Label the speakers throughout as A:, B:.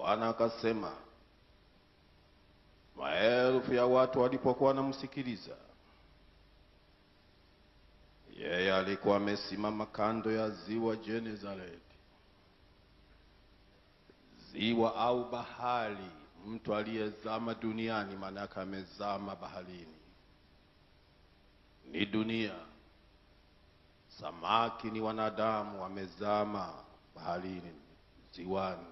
A: Bwana akasema, maelfu ya watu walipokuwa wanamsikiliza, yeye alikuwa amesimama kando ya ziwa Genesareti. Ziwa au bahari, mtu aliyezama duniani maana yake amezama baharini. Ni dunia. Samaki ni wanadamu wamezama baharini, ziwani.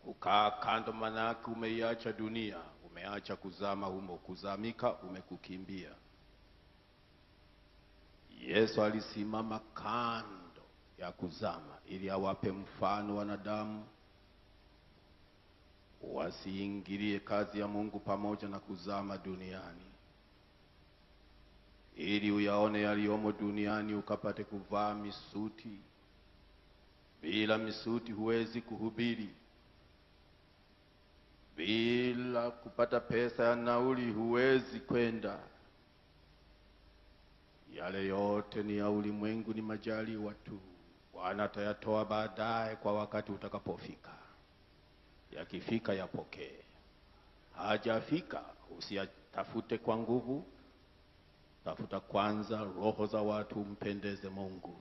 A: Kukaa kando maana yake umeiacha dunia, umeacha kuzama humo, kuzamika umekukimbia. Yesu alisimama kando ya kuzama ili awape mfano wanadamu wasiingilie kazi ya Mungu pamoja na kuzama duniani, ili uyaone yaliyomo duniani ukapate kuvaa misuti. Bila misuti huwezi kuhubiri. Bila kupata pesa ya nauli huwezi kwenda. Yale yote ni ya ulimwengu, ni majaliwa tu. Bwana atayatoa baadaye kwa wakati utakapofika. Yakifika yapokee. Hajafika usiyatafute kwa nguvu. Tafuta kwanza roho za watu, umpendeze Mungu.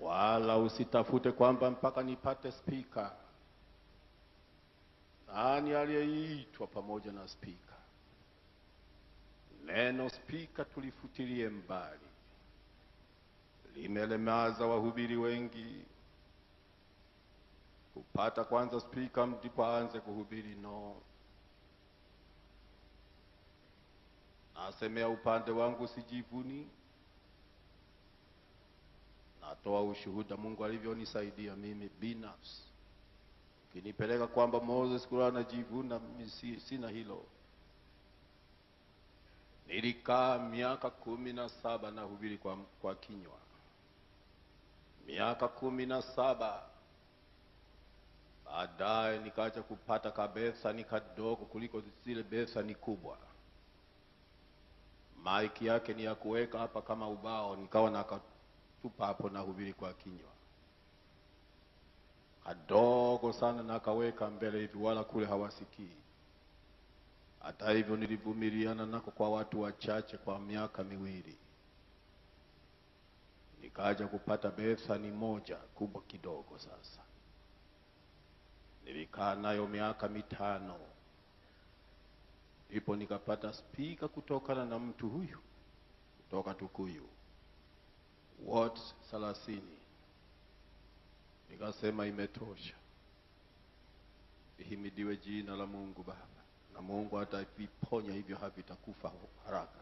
A: Wala usitafute kwamba mpaka nipate spika. Nani aliyeitwa pamoja na spika? Neno spika tulifutilie mbali, limelemaza wahubiri wengi. Kupata kwanza spika ndipo aanze kuhubiri. No, nasemea upande wangu, sijivuni. Natoa ushuhuda Mungu alivyonisaidia mimi binafsi. Ukinipeleka kwamba Moses kula anajivuna, mimi sina hilo. Nilikaa miaka 17 nahubiri kwa kinywa. Miaka 17. Baadaye nikaacha kupata kabesa ni kadogo kuliko zile besa ni kubwa. Maiki yake ni ya kuweka hapa kama ubao, nikawa nakatupa hapo nahubiri kwa kinywa. Kadogo sana nakaweka mbele hivi, wala kule hawasikii. Hata hivyo nilivumiliana nako kwa watu wachache kwa miaka 2. Nikaja kupata besa ni moja kubwa kidogo sasa. Nilikaa nayo miaka 5. Ndipo nikapata spika kutokana na mtu huyu kutoka Tukuyu, watt 30. Nikasema imetosha. Ihimidiwe jina la Mungu Baba. Na Mungu ataviponya hivyo, havitakufa haraka.